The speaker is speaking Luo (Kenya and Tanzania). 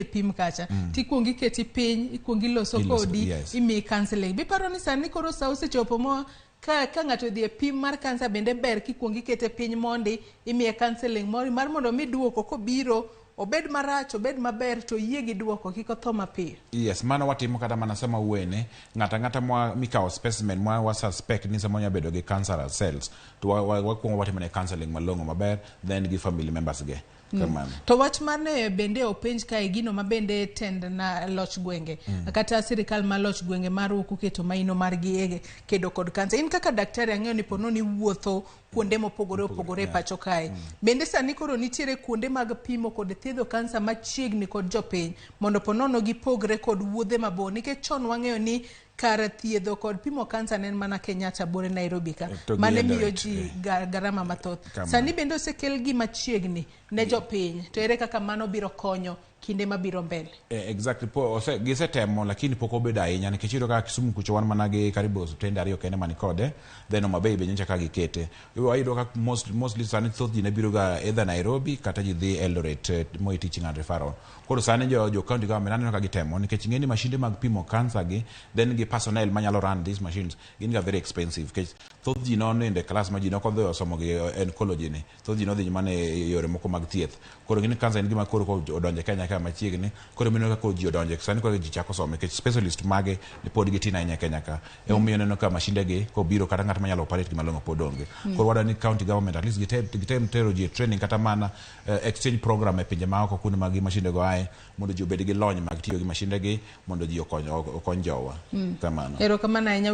pim kacha tikuongo iketi piny, ikuongo iloso Iloso, kodi, imiyi counseling. Biparo ni sani koro sa osechopo mo ka ng'ato odhi e pim mar kansa, bende ber kikuongo ikete piny mondi imiye counseling mori mar mondo mi duoko kobiro, obed marach, obed maber, to yie gi duoko, kik otho mapiyo. Yes, mano watimo kata mana sama wuene ng'ato ang'ata mwa mikawo specimen mwa wa suspect ni samoro nyalo bedo gi cancerous cells, to wakuongo watimo ne counseling malong'o maber, then gi family members ge kamano. To wach mar ne bende openj kae, gino ma bende tend na loch gwenge kata sirikal ma loch gwenge mar ok oketo maino margi e kedo kod kansa. In kaka daktari, ang'eyo ni pono ni wuotho kuonde mopogore opogore e pacho kae. Bende sani koro nitiere kuonde mag pimo kod thiedho kansa machiegni kod jopiny mondo ponono gipogre kod wuodhe mabor, nikech chon wang'eyo ni kar thiedho kod pimo kansa ne en mana Kenyatta bore Nairobi ka, To gi mane miyo Eldoret, ji garama mathoth. Kamano. Sani bende osekel gi machiegni ne jopiny, to ere kaka mano biro konyo kinde mabiro mbele? Exactly, po, gisetemo lakini pok obedo ahinya, nikech iyudo kaka Kisumu kucho wan mana gi karibu osiptende ariyo kende man kode, then Homa Bay be nyocha ka gikete. Wayudo ka mostly sani thoth ji ne biro ga either Nairobi kata ji dhi Eldoret, Moi Teaching and Referral. Koro sani jo county government aneno ka gitemo, nikech ing'e ni mashinde mag pimo cancer gi, then gi personnel manyalo run these machines gin ga very expensive, nikech thoth ji nonindo e class ma ji nok odhi osomo gi oncology ni, thoth ji nodhi mana e yore moko mag thieth. Koro ng'e ni cancer en gima koro ko odonjo e Kenya ka machiegni, koro mineno ka koro ji odonjo sani, koro ji chako some, nikech specialist mage ni pod gitin ahinya e Kenya ka. Emomiyo ineno ka mashinde gi kobiro, kata ng'at manyalo operate gi malong'o pod onge. Koro wadwa ni county government at least gitem tero ji e training kata mana exchange program e pinje maoko kuonde ma gi mashinde go ae, mondo ji obed gi lony mag tiyo gi mashinde gi, mondo ji okony jowa kamano. Erokamano ahinya.